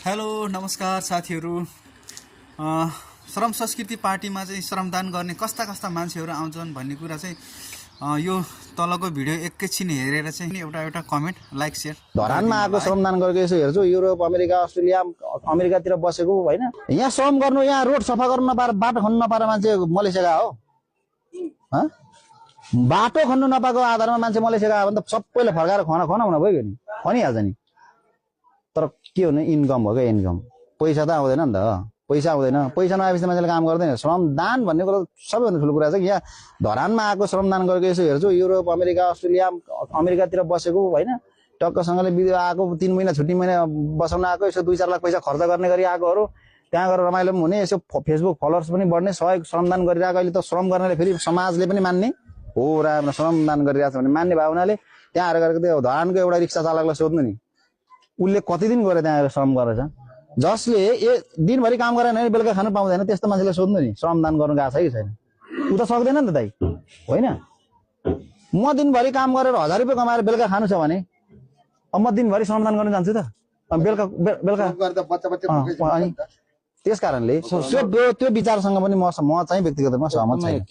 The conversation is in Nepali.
हेलो नमस्कार साथीहरू। श्रम संस्कृति पार्टीमा चाहिँ श्रमदान गर्ने कस्ता कस्ता मान्छेहरू आउँछन् भन्ने कुरा चाहिँ यो तलको भिडियो एकैछिन हेरेर चाहिँ एउटा एउटा कमेन्ट लाइक सेयर। धरानमा आएको श्रमदान गरेको यसो हेर्छु, युरोप अमेरिका अस्ट्रेलिया अमेरिकातिर बसेको होइन, यहाँ श्रम गर्नु, यहाँ रोड सफा गर्नु नपाएर, बाटो खन्नु नपाएर मान्छे मलेसिया हो। बाटो खन्नु नपाएको आधारमा मान्छे मलेसिया आयो भने त सबैले फर्काएर खनाउन भयो नि, खनिहाल्छ नि। तर के हो भने इन्कम हो क्या, इन्कम। पैसा त आउँदैन नि त, पैसा आउँदैन। पैसा नआएपछि मान्छेले काम गर्दैन। श्रमदान भन्ने कुरा सबैभन्दा ठुलो कुरा छ कि यहाँ धरानमा आएको श्रमदान गरेको यसो हेर्छु, युरोप अमेरिका अस्ट्रेलिया अमेरिकातिर बसेको होइन, टक्कसँगले आएको 3 महिना छुट्टी महिना बसाउन आएको, यसो 2-4 लाख पैसा खर्च गर्ने गरी आएकोहरू त्यहाँ गएर रमाइलो पनि हुने, यसो फेसबुक फलोवर्स पनि बढ्ने, सहयोग श्रमदान गरिरहेको। अहिले त श्रम गर्नेले फेरि समाजले पनि मान्ने हो, राम्रो श्रमदान गरिरहेको छ भने मान्ने भाव हुनाले त्यहाँ आएर गरेको त्यो धरानको एउटा रिक्सा चालकलाई सोध्नु नि, उसले कति दिन गरे त्यहाँ श्रम गरेछ। जसले दिनभरि काम गरेन भने बेलुका खानु पाउँदैन, त्यस्तो मान्छेले सोध्नु नि श्रमदान गर्नु गएको छ कि छैन। ऊ त सक्दैन नि त दाइ, होइन? म दिनभरि काम गरेर 1000 रुपियाँ कमाएर बेलुका खानु छ भने अब म दिनभरि श्रमदान गर्न जान्छु त? बेलुका अनि त्यस कारणले त्यो विचारसँग पनि म चाहिँ व्यक्तिगत रूपमा सहमत छैन।